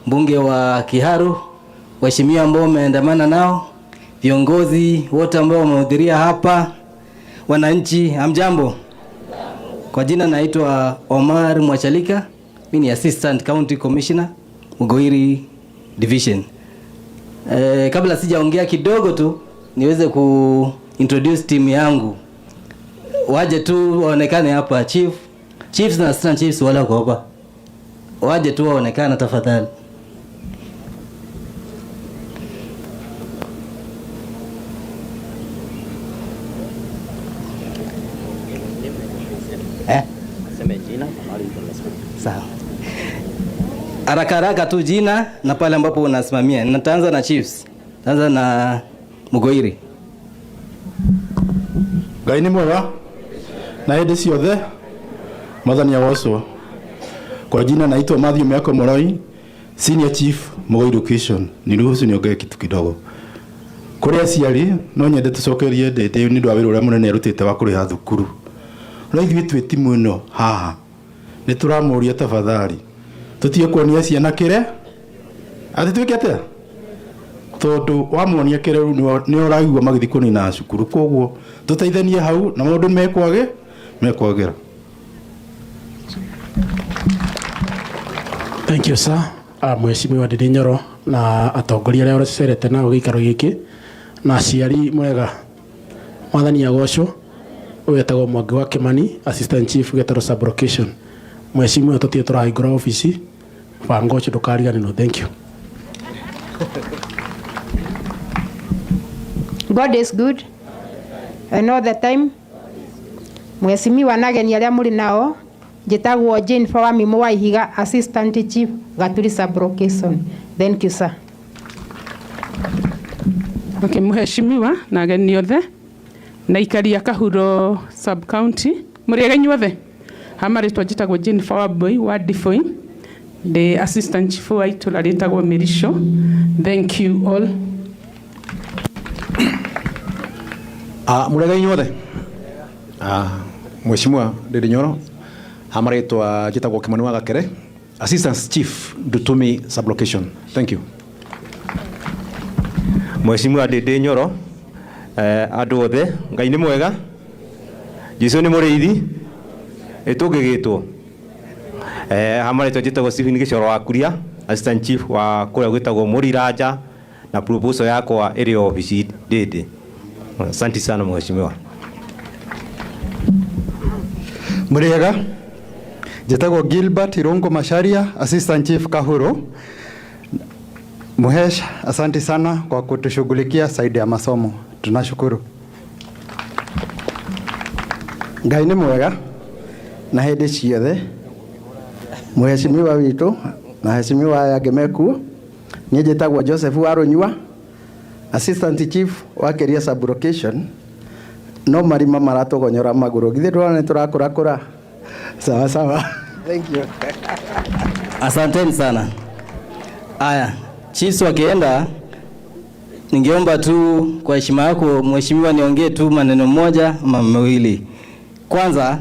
mbunge wa Kiharu, waheshimiwa ambao wameandamana nao, viongozi wote ambao wamehudhuria hapa, wananchi, hamjambo. Kwa jina naitwa Omar Mwachalika, mimi ni Assistant County Commissioner Mugoiri Division. Kabla sijaongea kidogo tu niweze ku introduce team yangu, waje tu waonekane hapa. Chief, chiefs na assistant chiefs wala wako hapa, waje tu waonekane tafadhali. Eh? Sawa. Haraka haraka tu jina na pale ambapo unasimamia. Nitaanza na chiefs. Taanza na Mugoiri. Ngai nĩ mwega na hĩndĩ ciothe, Mwathani agocwo. Kwa jina naitwa Matthew Miako Moroi, Senior Chief Mugoiri Location. Niruhusu niongee kitu kidogo. Kũrĩ aciari no nyende tũcokerie Ndĩndĩ nĩ ũndũ wa wĩra ũrĩa mũnene arutĩte wa kũrĩha thukuru. No ithuĩ twĩ timu ĩno haha nĩ tũramũria tafadhali tũtige kuonia ciana kĩre atĩ twĩke atĩa, tondũ wamuonia kĩre rĩu nĩ ũraigua magĩthiĩ kũnina cukuru. Koguo tũteithanie hau na maũndũ mekwagĩra. Thank you, sir. Mheshimiwa Ndindi Nyoro na atongoria arĩa ũracerete nao gĩikaro gĩkĩ na aciari mwega, Mwathani agocwo. Ũyũ etagwo Mwangi wa Kimani, Assistant Chief Gĩtarũ Sub-Location. Mheshimiwa, tũtirĩ tũrahingũra obici, mũbango ũcio ndũkariganĩrwo. Thank you. God is good and all the time. Mheshimiwa na ageni arĩa mũrĩ nao, njĩtagwo Jane Fawami wa Ihiga, Assistant Chief Gaturi Sub-Location. Thank you, sir. Okay, mheshimiwa na ageni othe na ikari a Kahuro sub county, mũrĩ ageni othe ha marĩtwa, njĩtagwo Jane Wambui wa Difoi, the assistant chief wa itũra rĩtagwo Mĩrico. Thank you all. Mũrega inyuothe. Mheshimiwa Ndindi Nyoro, ha marĩtwa njĩtagwo Kimani wa Gakere, Assistant Chief Ndutumi Sub-Location. Thank you. Mheshimiwa Ndindi Nyoro, andũ othe, Ngai nĩ mwega, Jesu nĩ mũrĩithi, ĩtũngĩgĩtwo. Ha marĩtwa njĩtagwo Stephen Gĩcoro wa Kuria, Assistant Chief wa kũrĩa gwĩtagwo Mũriranja, na proposal yakwa ĩrĩ obici Ndindi. Asante sana mheshimiwa. Mũrĩega, njĩtagwo Gilbert Irungu Macharia, Assistant Chief Kahuro. Muhesh, asante sana kwa kutushughulikia side ya masomo, tunashukuru. Ngai nĩ mwega na hĩndĩ ciothe. Mheshimiwa witũ na heshimiwa aya angĩ mekuo, niĩ njĩtagwo Joseph Warunyua, Assistant Chief wa Keria Sub-Location. No marima maratũgonyora magũrũ, githĩ ndũrona nĩ tũrakũrakũra? Sawa sawa, thank you. Asanteni sana. Aya, chiefs wakienda, ningeomba tu kwa heshima yako mheshimiwa, niongee tu maneno moja ama mawili. Kwanza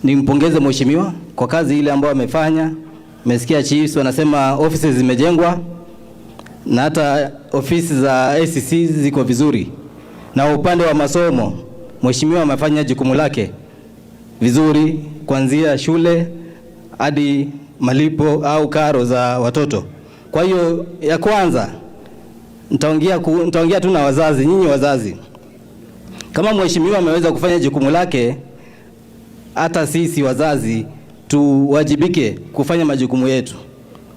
nimpongeze mheshimiwa kwa kazi ile ambayo amefanya. Nimesikia chiefs wanasema offices zimejengwa na hata ofisi za ACC ziko vizuri, na upande wa masomo mheshimiwa amefanya jukumu lake vizuri, kuanzia shule hadi malipo au karo za watoto. Kwa hiyo ya kwanza nitaongea tu na wazazi, nyinyi wazazi, kama mheshimiwa ameweza kufanya jukumu lake, hata sisi wazazi tuwajibike kufanya majukumu yetu.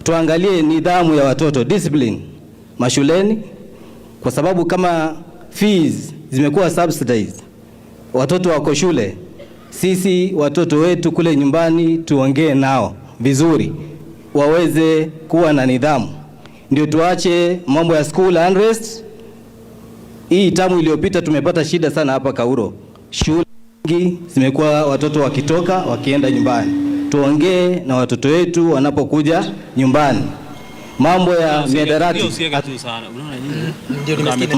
Tuangalie nidhamu ya watoto, discipline mashuleni, kwa sababu kama fees zimekuwa subsidized, watoto wako shule, sisi watoto wetu kule nyumbani tuongee nao vizuri, waweze kuwa na nidhamu, ndio tuache mambo ya school unrest. Hii tamu iliyopita tumepata shida sana hapa Kauro, shule nyingi zimekuwa watoto wakitoka wakienda nyumbani. Tuongee na watoto wetu wanapokuja nyumbani. Mambo ya mihadarati,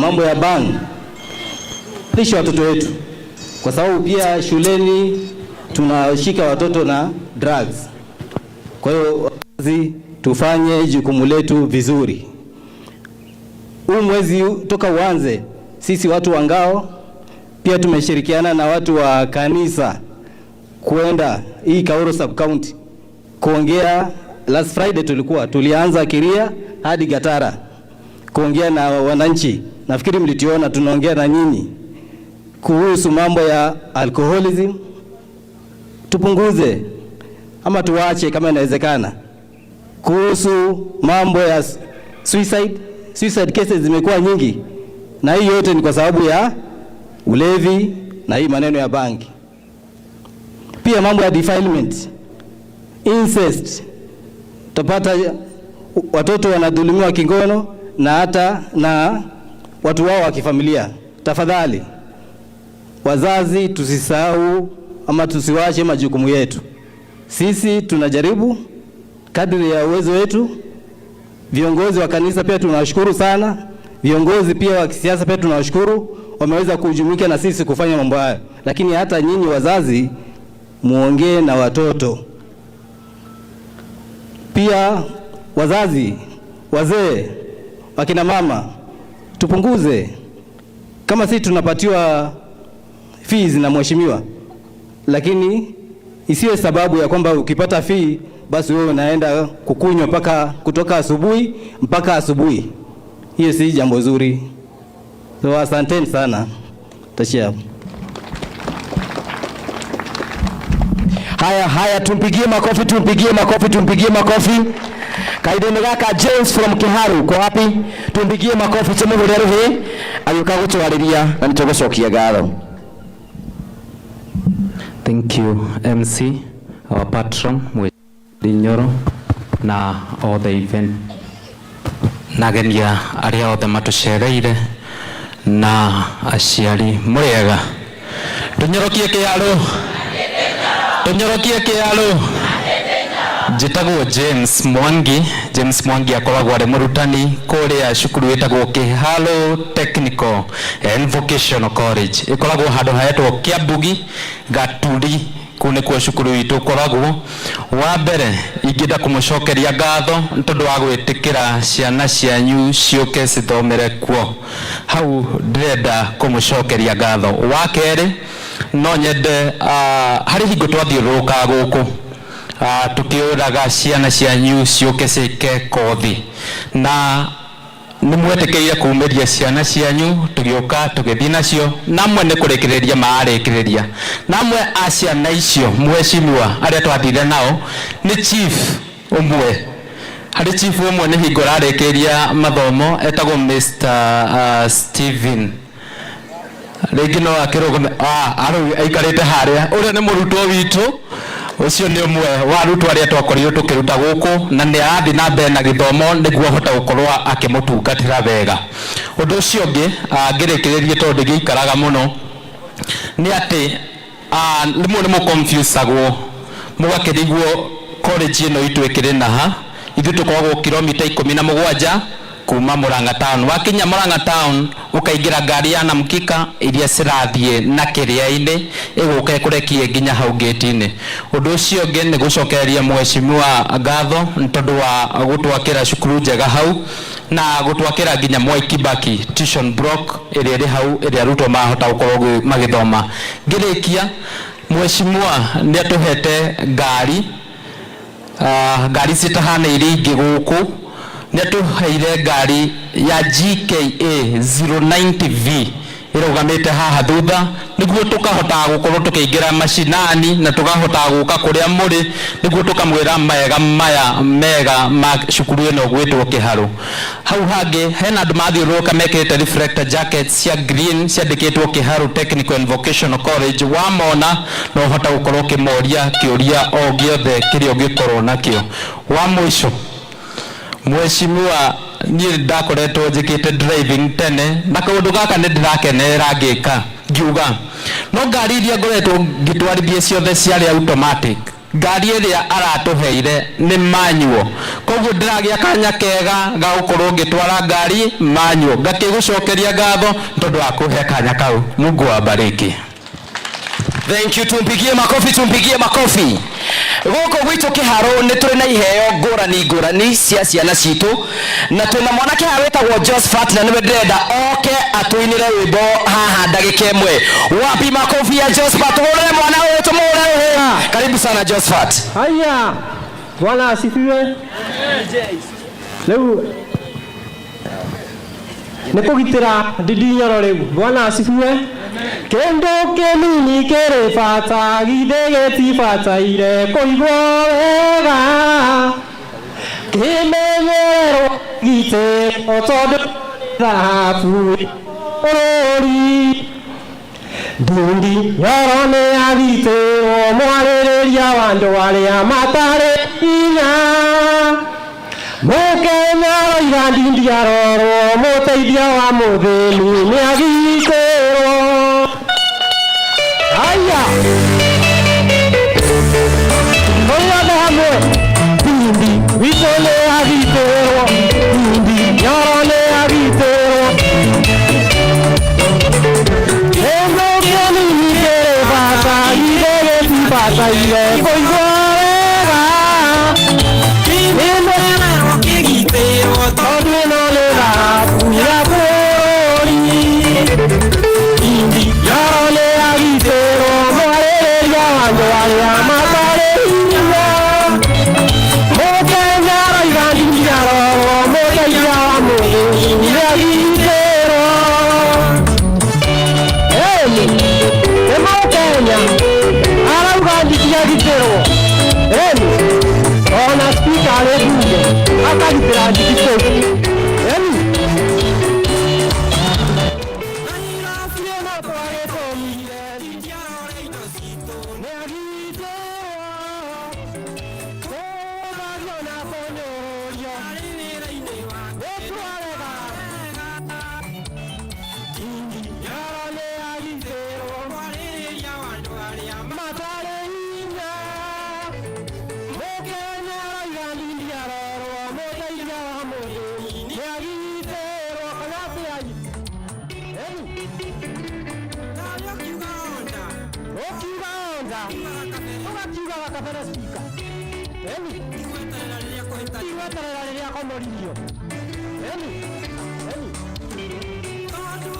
mambo ya bangi, lisha watoto wetu, kwa sababu pia shuleni tunashika watoto na drugs. Kwa hiyo wazazi tufanye jukumu letu vizuri. Huu mwezi toka uanze, sisi watu wa ngao pia tumeshirikiana na watu wa kanisa kuenda hii Kauro sub county kuongea. Last Friday tulikuwa tulianza Kiria hadi Gatara kuongea na wananchi. Nafikiri mlituona tunaongea na nyinyi kuhusu mambo ya alcoholism, tupunguze ama tuache kama inawezekana. Kuhusu mambo ya suicide, suicide cases zimekuwa nyingi, na hii yote ni kwa sababu ya ulevi na hii maneno ya bangi. Pia mambo ya defilement, incest, utapata watoto wanadhulumiwa kingono na hata na watu wao wa kifamilia. Tafadhali wazazi, tusisahau ama tusiwache majukumu yetu. Sisi tunajaribu kadri ya uwezo wetu. Viongozi wa kanisa pia tunawashukuru sana, viongozi pia wa kisiasa pia tunawashukuru, wameweza kujumuika na sisi kufanya mambo hayo. Lakini hata nyinyi wazazi muongee na watoto pia. Wazazi, wazee, wakina mama, tupunguze. Kama sisi tunapatiwa fees na mheshimiwa, lakini isiwe sababu ya kwamba ukipata fee basi wewe unaenda kukunywa mpaka kutoka asubuhi mpaka asubuhi. Hiyo si jambo zuri. So asanteni sana. Tashia. Haya haya, tumpigie makofi, tumpigie makofi, tumpigie makofi. Kaidene gaka James from Kiharu ko wapi? Tumpigie makofi tumuhure ruhi agiuka gutwariria na nitugucokia ngatho. Thank you MC, our patron Nyoro na all the event na agenia arĩa othe matũcereire na aciari mũrĩega. Tũnyorokie kĩarũ, tũnyorokie kĩarũ. Njĩtagwo James Mwangi. James Mwangi akoragwo arĩ mũrutani kũrĩa cukuru ĩtagwo Kĩharo Technical and Vocational College, ĩkoragwo handũ haetwo Kĩambugi Gaturi, kũu nĩkuo cukuru witũ ũkoragwo. Wa mbere ingĩenda kũmũcokeria ngatho nĩ tondũ wa gwĩtĩkĩra ciana cianyu ciũke cithomere kuo. Hau ndĩrenda kũmũcokeria ngatho. Wa kerĩ, no nyende harĩ hingo twathiũrũrũkaga gũkũ tukiũraga ciana cianyu ciũke ciĩke kothi, na nĩ mwetĩkĩire kumĩria ciana cianyu, tũgĩũka tũgĩthiĩ nacio, na amwe nĩ kũrĩkĩrĩria mararĩkĩrĩria, na amwe a ciana icio mheshimiwa arĩa twathire nao nĩ chief ũmwe. Harĩ chief ũmwe nĩ hingo ararĩkĩrĩria mathomo, etagwo Mr Steven, rĩngĩ no akĩrũgame aikarĩte harĩa, ũrĩa nĩ mũrutwo witũ. Ũcio nĩ ũmwe wa arutwo arĩa twakorirwo tũkĩruta gũkũ, na nĩ arathiĩ na mbere na gĩthomo nĩguo ahote gũkorwo akĩmũtungatĩra wega. Ũndũ ũcio ũngĩ ngĩrĩkĩrĩrie, tondũ ndĩgĩikaraga mũno, nĩ atĩ rĩmwe nĩ mũconfusagwo mũgakĩrigwo college ĩno itũ ĩkĩrĩ naha. Ithuĩ tũkoragwo kilomita 17 kuma Murang'a town. Wakinya Murang'a town ũkaingĩra ngari ya Namkika iria cirathiĩ na kĩrĩa-inĩ, ĩgũka ĩkũrekie nginya hau gate-inĩ. Ũndũ ũcio ũngĩ nĩ gũcokereria mheshimiwa ngatho nĩ tondũ wa gũtwakĩra cukuru njega hau na gũtwakĩra nginya Mwai Kibaki tuition block ĩrĩa ĩrĩ hau, ĩrĩa arutwo marahota gũkorwo magĩthoma. Ngĩrĩkia, mheshimiwa nĩ atũhete ngari, ngari citahana iria ingĩ gũkũ. Nĩ atũheire ngari ya GKA 090V ĩrũgamĩte haha thutha, nĩguo tũkahotaga gũkorwo tũkĩingĩra macinani na tũkahotaga gũka kũrĩa mũrĩ, nĩguo tũkamwĩra mega maya mega ma cukuru ĩno gwĩtwo Kĩharũ. Hau hangĩ hena andũ mathiũrũrũka mekĩrĩte reflector jackets cia green ciandĩkĩtwo Kĩharũ Technical and Vocational College. Wamona no ũhote gũkorwo ũkĩmoria kĩũria o gĩothe kĩrĩa ũngĩkorwo nakĩo. Wa mũico, mheshimiwa, niĩ ndakoretwo njĩkĩte driving tene, na kaũndũ gaka nĩ ndĩrakenerera ngĩka ngiuga no ngari iria ngoretwo ngĩtwarithia ciothe ciarĩ automatic, ngari ĩrĩa aratũheire nĩ manual, koguo ndĩragĩa kanya kega ga gũkorwo ngĩtwara ngari manual. Ngakĩgũcokeria ngatho tondũ wa kũhe kanya kau. Mungu awabariki. Thank you, tumpigie makofi, tumpigie makofi. Gũkũ gwitũ Kĩharũ nĩ tũrĩ na iheo ngũrani ngũrani cia ciana citũ, na twĩna mwanake haha wĩtagwo Josephat, na nĩwe ndĩrenda oke atũinĩre rwĩmbo haha ndagĩka ĩmwe. Wapi makofi ya Josephat? Tũhũrĩre mwana ũyũ, tũmũhũre rũhĩ. Karibu sana, Josephat. Haya, Bwana asifiwe. Rĩu nĩ kũgitĩra Ndindi Nyoro rĩu. Bwana asifiwe. Kĩndũ kĩnini kĩrĩ bata, githĩ gĩtibataire kũigwo wega, kĩmenyererwo gitĩrwo, tondũ thahabu bũrũri. Ndindi Nyoro nĩ agitĩrwo, mwarĩrĩria wa andũ arĩa matarĩ hinya. Mũkenya aroiga Ndindi arorwo, mũteithia wa mũthĩni nĩ agitĩrwo. Haya, tũrĩ othe hamwe. Ndindi witũ nĩ agitĩrwo, Ndindi Nyoro nĩ agitĩrwo. Kĩndũ kĩnini kĩrĩ bata, githĩ gĩtibataire kũigwo wega, tondũ ĩno nĩ thahabu ya bũrũri. Ndindi Nyoro nĩ agitĩrwo, mwarĩrĩria wa andũ arĩa matarĩ hinya. Mũkenya aroiga Ndindi arorwo, mũteithia wa mũthĩni nĩ agitĩrwo. Ĩni nĩ mũkenya arauga Ndindi agitĩrwo. Ĩni ona spika arĩ mbunge akagitĩra Ndindi kũu. Ĩni. Ũgakiuga kabere spika. Ĩni tigweterera rĩrĩa akomoririo. Ĩni ĩni tondũ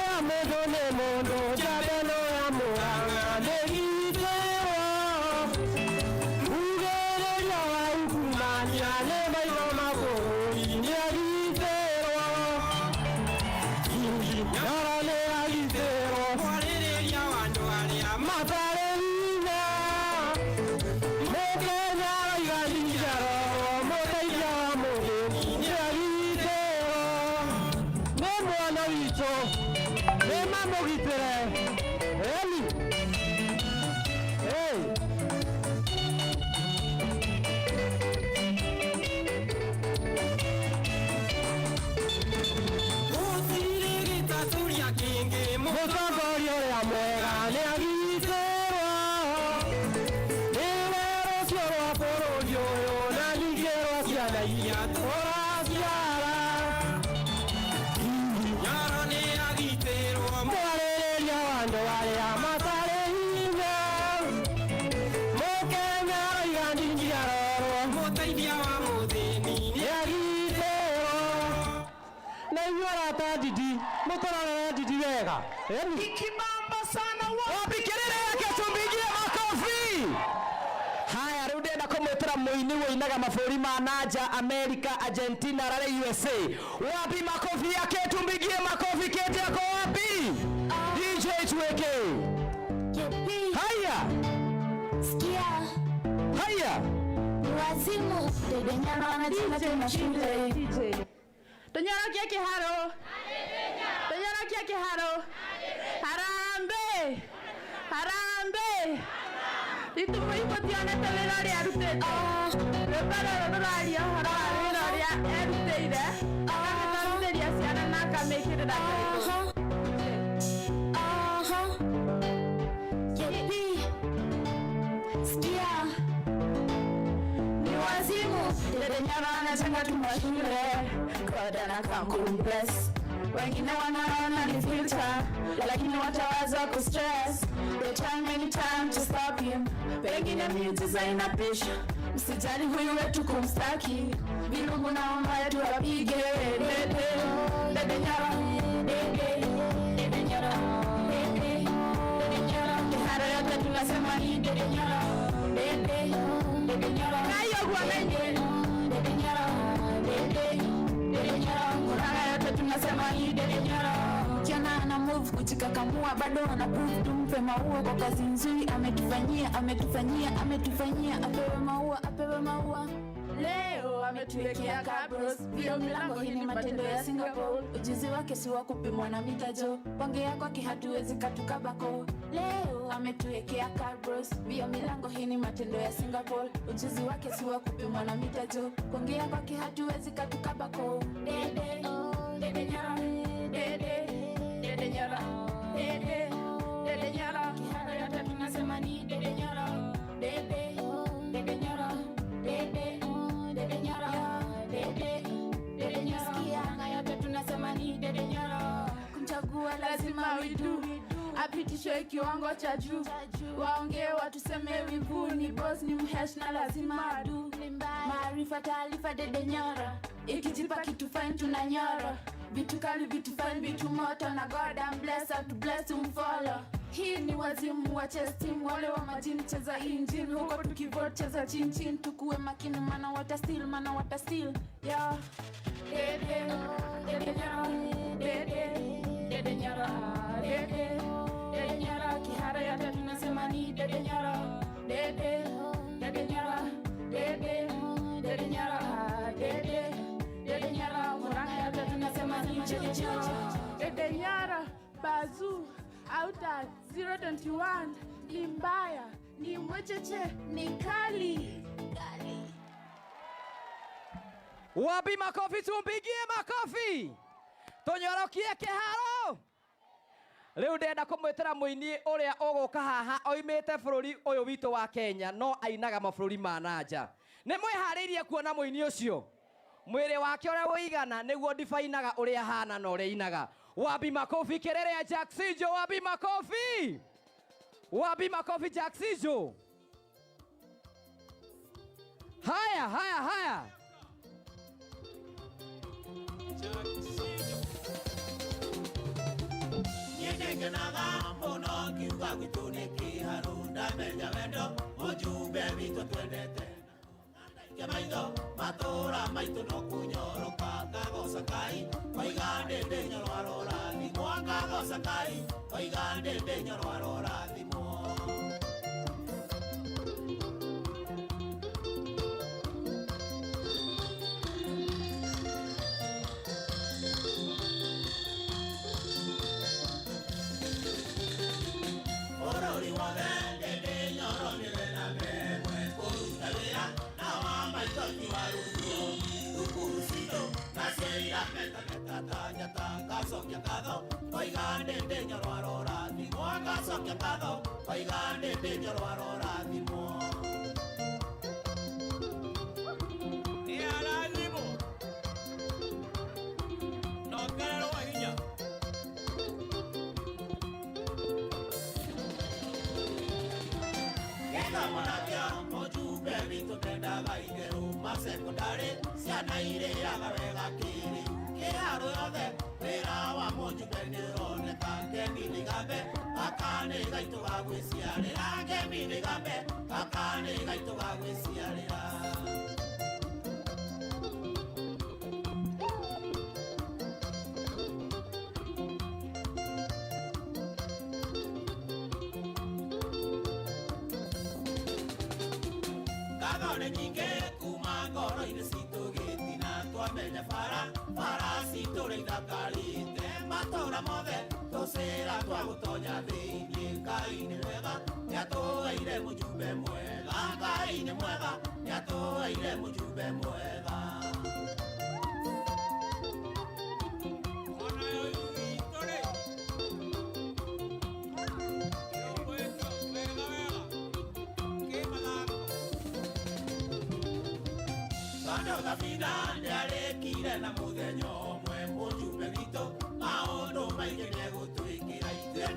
ya mũndũ nĩ mũndũ, njamba no ya Mũrang'a nĩgitĩrwo. Ugĩrĩria wa ungumania nĩ maitho ma bũrũri nĩagitĩrwo. Ndindi Nyoro nĩagitĩrwo, matarĩ hinya. Mũkenya aroiga Ndindi arorwo, mũteithia wa mũthĩni nĩagitĩrwo. Nĩ mwana witũ, nĩ mamũgitĩre. Ĩni hey. Mũtongoria ũrĩa mwega nĩ agitĩrwo, nĩwe rũciũ rwa bũrũri ũyũ na ningĩ rwa ciana iria tũraciara. Nyoro nĩ agitĩrwo, mwarĩrĩria wa andũ arĩa matarĩ hinya. Mũkenya aroiga Ndindi arorwo, mũteithia wa mũthĩni nĩ agitĩrwo. Na inyuĩ arata a Ndindi, mũtũrorere Ndindi wega. Ĩni. Ikibamba sana. Wapi kelele yake? Tumpigie makofi. Haya, rĩu ndĩrenda kũmwĩtĩra mũini wũinaga mabũrũri ma nanja, America, Argentina, rarĩ USA. Wapi makofi yake? Tumpigie makofi. Kete yako wapi? DJ tuweke. Haya. Sikia. Haya. Wazimu, Ndindi Nyoro anacheza tena shule. Tũnyorokie kĩharo, tũnyorokie kĩharo. Harambee, harambee. Itũmũ tionete wĩra ũrĩa arutĩte. Rwĩmbo rũrũ rũraria ũhoro wa wĩra ũrĩa erutĩire, akamĩthomithĩria ciana na akamĩkĩrĩra kĩrĩkũ. KP. Sikia. Ni wazimu, Ndindi Nyoro anachanga tuma shule. God anakambless. Wengine wanaona ni filter, lakini watawaza kustress. They try many times to stop him. Pengine miujiza inapisha, msijali huyu wetu kumstaki. Virungu naomba tuwapige dede, Dede Nyoro, dede, Dede Nyoro, dede, Dede Nyoro. Kiharo yote tunasema ni Dede Nyoro, dede, Dede Nyoro, dede, Dede Nyoro, dede, Dede Nyoro. Murang'a yote tunasema ni Dede Nyoro. Kiona ana move kujikakamua, bado ana prove, tumpe maua kwa kazi nzuri ametufanyia, ametufanyia, ametufanyia, apewe maua, apewe maua. Leo ametuwekea kabros vio milango. Hii ni matendo ya Singapore. Ujuzi wake si wa kupimwa na mitajo, pongea kwake hatuwezi katukabako. Leo ametuwekea kabros vio milango. Hii ni matendo ya Singapore. Ujuzi wake si wa kupimwa na mitajo, kuongea kwake hatuwezi katukabako. Dede, Dede Nyoro, dede, Dede Nyoro, dede, Dede Nyoro. Kiharo yote tunasema ni Dede Nyoro, dede, Dede Nyoro, dede, Dede Nyoro, dede, Dede Nyoro. Sikia yote tunasema ni Dede Nyoro. Kumchagua lazima widu apitishwe kiwango cha juu, waongee watuseme wivu ni boss ni mhesh na lazima adu. Maarifa taarifa Dede Nyoro, ikijipa kitu fine tunanyoro, vitu kali vitu fine vitu moto, na God I'm bless to bless umfollow. Hii ni wazimu wa chess team, wale wa majini cheza injini huko tukivote cheza chin chin, tukuwe makini mana wata steal, mana wata steal yeah. Dede, Dede Nyoro, dede, Dede Nyoro, dede, Dede Nyoro. Kihara yote tunasema ni Dede Nyoro, dede, Dede Nyoro, dede, Dede Nyoro, dede, Dede Nyoro. Murang'a yote tunasema ni Dede Nyoro. Dede Nyoro, Bazu, Outer 021 ni mbaya, ni mwecheche, ni kali. Wapi makofi? Tumpigie makofi, tũnyorokie kĩharo. Rĩu ndĩrenda kũmwĩtĩra mũini ũrĩa ũgũka haha oimĩte bũrũri ũyũ witũ wa Kenya no ainaga mabũrũri ma na nja. Nĩ mwĩharĩirie kuona mũini ũcio? Mwĩrĩ wake ũrĩa ũigana nĩguo ndibainaga ũrĩa ahana na ũrĩa ainaga. Wapi makofi kelele ya Jack Sijo? Wapi makofi? Wapi makofi Jack Sijo? Haya, haya, haya. Ngenaga mũno ngiuga gwitũ nĩ kĩharũ, ndamenya wendo mũjumbe witũ twendete ndaike maitho matũra maitũ no kũnyoroka, ngagoca Ngai koiga ndĩndĩ Nyoro arorathimwo, ngagoca Ngai koiga ndĩndĩ Nyoro arorathimwo. Bũrũri wothe Ndĩndĩ Nyoro nĩwe namba ĩmwe kũruta wĩra na wa maitho ti wa rũthiomi, thukuru citũ nacio irametameta ta njata, ngacokia ngatho koiga Ndĩndĩ Nyoro arorathimwo, ngacokia ngatho koiga Ndĩndĩ Nyoro arorathimwo. Nĩ arathimwo na ongererwo hinya. Gĩthomo nakĩo mũjumbe witũ ndendaga itherũ, masekondari ciana irĩaga wega kĩrĩu, kĩharo yothe wĩra wa mũjumbe nĩũroneka, ngemi nĩ gambe gaka nĩ gaitũ ga gwĩciarĩra, ngemi nĩ gambe gaka nĩ gaitũ ga gwĩciarĩra. Ngatho nĩ nyingĩ kuma ngoro-inĩ citũ gĩtina, twamenya bara bara citũ rĩ ithakarĩte, matũra mothe tũcĩra twa gũtonya thĩinĩ. Ngai nĩ mwega nĩatũheire mũjumbe mwega, Ngai nĩ mwega nĩatũheire mũjumbe mwega. Tondũ thabina nĩarĩkire na mũthenya ũmwe mũjumbe witũ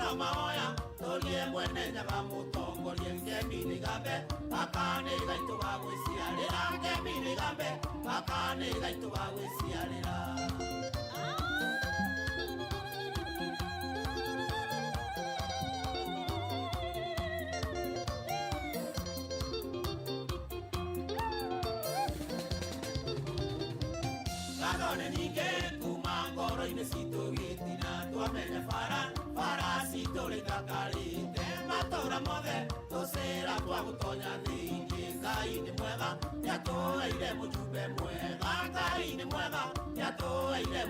na mahoya tũrie mwene nyaga mũtongorie ngemi nĩ gambe gaka nĩ gaitũ ga gwĩciarĩra ngemi nĩ gambe gaka nĩ gaitũ ga gwĩciarĩra. Ngatho nĩ nyingĩ kuma ngoro-inĩ citũ gĩtina twamenya bara bara citũ rĩthakarĩte matũra mothe tũcĩra twa gũtonya thĩinĩ. Ngai nĩ mwega nĩatũheire mũjumbe mwega. Ngai nĩ mwega nĩatũheire.